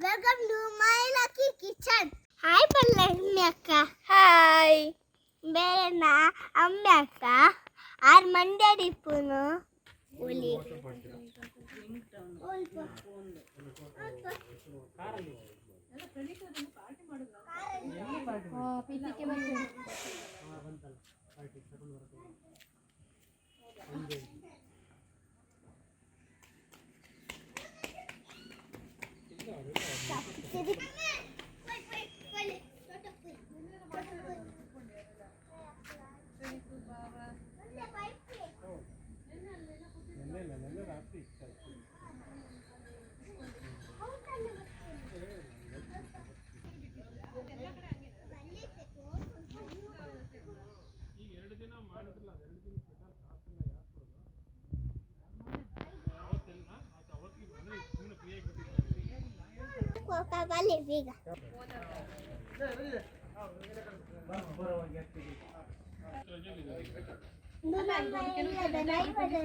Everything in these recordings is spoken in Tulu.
Welcome to my lucky kitchen. Hi ಪಲ್ಲಮ್ಮಿ ಅಕ್ಕ. ಹಾಯ್. ಬೇರೆನ ಅಮ್ಮೆ ಅಕ್ಕ ಆರ್ ಮಂಡ್ಯಡಿಪ್ಪುನು ಒಲಿ. ಬಲ್ಲಿ ಬೀಗ. ಇದು ನಮ್ಮ ಇಲ್ಲದ ನೈವೇದ್ಯ.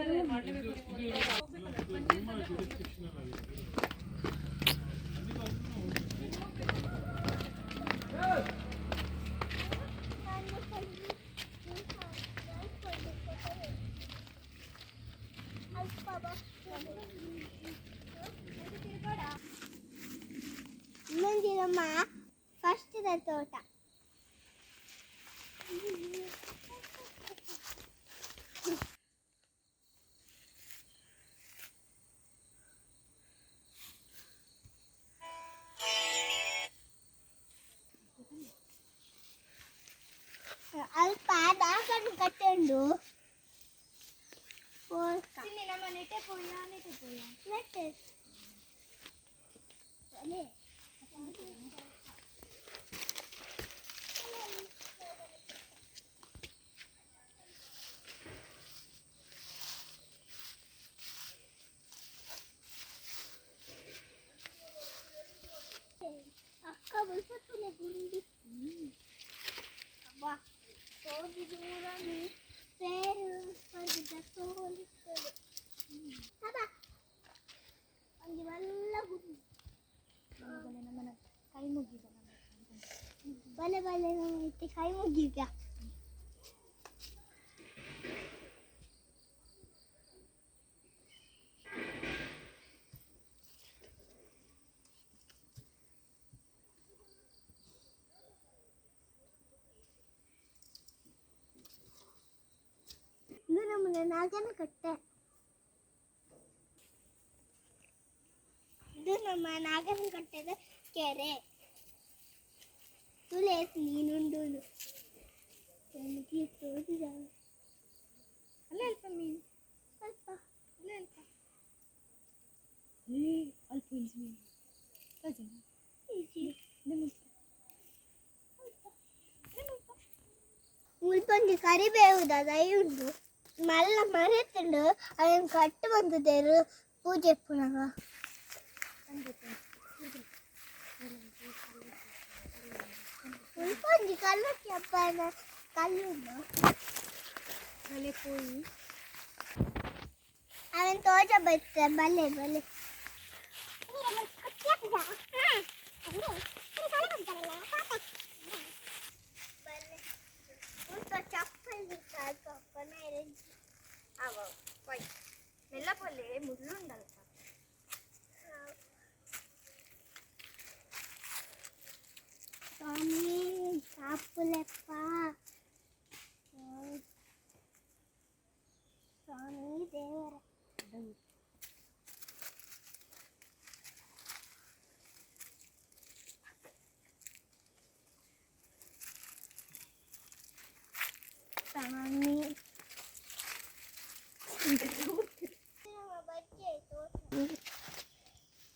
ಇನ್ನೊಂದು ನಮ್ಮ ಫಸ್ಟ್ ತೋಟ. ಅಲ್ಪ ದಾಸನ ಕಟ್ಟುಂಡು. ನಮ್ಮ ನೆಟೆ ಪೋಯ, ನೆಟೆ ಪೋಯ. ನೆಟ್ಟು ಅಲೇ. ಅಕ್ಕ ಬಲ್ಪತ್ತುಲೆ ಗುಂಡಿ. ಅಬ್ಬಾ ತೋಜಿ ದೂರನಿ ಪೇರು ಪರ್ಗಿದ ತೋಲಿಸ್ತದೆ. ಅಬ್ಬಾ ಒಂಜಿ ಮಲ್ಲ ಗುಂಡಿ. ನಮ್ಮನ ಕೈ ಮುಗಿದ. ಬಲೆ ಬಲೆ, ನಮ್ಮ ಇತ್ತೆ ಕೈ ಮುಗೀಗ. ಇದು ನಮ್ಮನೆ ನಾಗನ ಕಟ್ಟೆ. ಇದು ನಮ್ಮ ನಾಗನ ಕಟ್ಟೆದ ಕೆರೆ. ತುಲೇಸ್ ನೀನುಂಡು ತೋರಿದ. ಅಲ್ಲ, ಅಲ್ಪ ಮೀನು. ಸ್ವಲ್ಪ. ಅಲ್ಲ, ಅಲ್ಪ. ಏ, ಅಲ್ಪ ಒಂಜಿ ಮೀನು ತೋಜುಂಡ? ಈಜಿ. ಮುಲ್ಪ. ಮುಲ್ಪೊಂಜಿ ಕರಿಬೇವುದ ದೈ ಉಂಡು, ಮಲ್ಲ ಮರೆತುಂಡು. ಅದನ್ನು ಕಟ್ಟು ಬಂದಿದ್ದೇರು ಪೂಜೆ ಪುನಗ. ಮುಲ್ಪೊಂಜಿ ಕಲ್ಲಕ್ಕೆ ಅಪ್ಪನ ಕಲ್ಲುಂಡು. ಬಲೆ ಪೋಯಿ. ಅವನ್ ತೋಟ ಬತ್ತ. ಬಲ್ಲೆ ಬಲ್ಲೆ. ಚಪ್ಪಲ್. ಅವ ಪೊಯ್ ಮೆಲ್ಲ ಪೊಲೆ, ಮುಳ್ಳುಂಡಲ್ಪ. ಸ್ವಾಮಿ ಕಾಪುಲೆಪ್ಪ, ಸ್ವಾಮಿ ದೇವರ. ಸ್ವಾಮಿ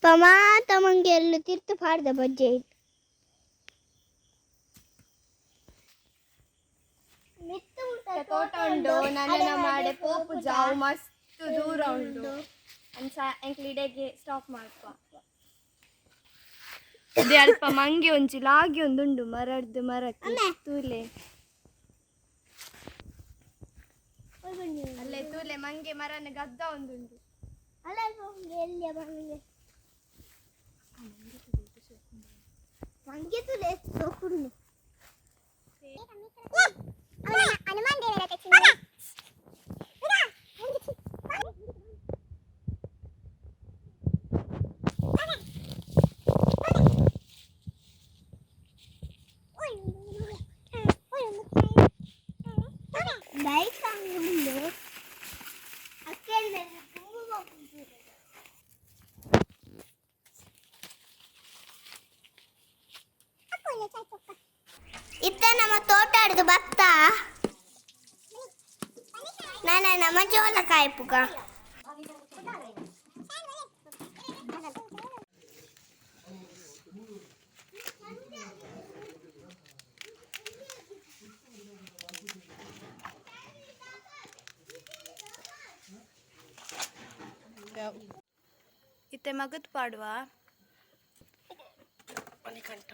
ಟಮಾಟ ಮಂಗೆ ಎಲ್ಲ ತಿರ್ತು ಪಾಡ್ದ ಬಜ್ಜೆ. ಮಿತ್ತು ಮುಟ್ಟ. ತೋಟ ಉಂಡು. ನನ್ನ ಮಾಡೆ ಪೋಪು ಜಾವು ಮಸ್ತ್ ದೂರ ಉಂಡು. ಅಂಚ ಎಂಕ್ಲು ಇಡೆಗೆ ಸ್ಟಾಪ್ ಮಾಡ್ಪ. ಅದೇ ಅಲ್ಪ ಮಂಗೆ ಒಂಜಿ ಲಾಗಿ ಒಂದುಂಡು ಮರಡ್ದು ಮರಕ್ಕೆ. ತೂಲೆ, ಅಲ್ಲೇ ತೂಲೆ, ಮಂಗೆ ಮರನ ಗದ್ದ ಒಂದುಂಡು. ಅಲ್ಲ, ಎಲ್ಲಿಯ ಮಂಗೆ? ಮಂಗೆ ತುಲೆ ಸೋಕುಂಡು. ಹನುಮಾನ್ ದೇವರ. ಬೈಕ್ ಅಂಗುಂಡು. ಅಕ್ಕೆಲ್ಲ ತುಂಬ. ಇತ್ತ ನಮ್ಮ ತೋಟ ಆಡುದು ಭತ್ತ. ನಾನು ನಮ್ಮ ಜೋಳ ಕಾಯ್ಪುಗ. ಇತ್ತೆ ಮಗತ್ ಪಾಡುವ. ಮಣಿಕಂಠ.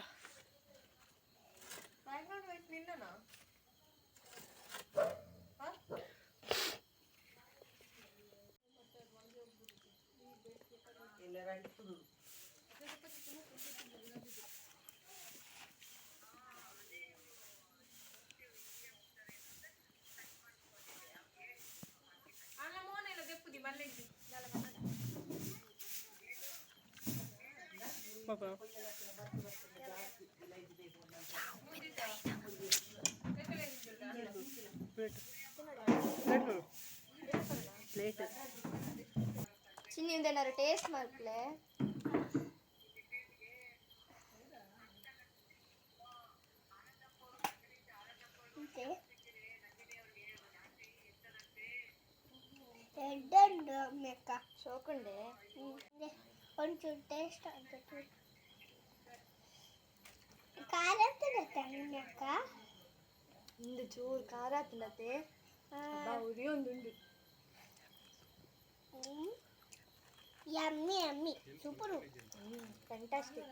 ಪ್ಲೇಟ್. ಚಿನ್ನಿ, ಏನಾರು ಟೇಸ್ಟ್ ಮಾಡ್ಪ್ಲೆ. ಮತ್ತೆ ಎಡ್ಡುಂಡು ಅಮ್ಮೆಕ್ಕ. ಸೋಕುಂಡೆ. ಒಂಚೂರು ಟೇಸ್ಟ್ ಆಗ್ತದೆ. ಖಾರ ತಿನ್ನತ್ತೆ ಅಮ್ಮೆಕ್ಕ. ಇಂದು ಚೂರು ಖಾರ ತಿನ್ನತ್ತೆ. ಉರಿ ಒಂದುಂಡು. Yummy, yummy, super. Fantastic.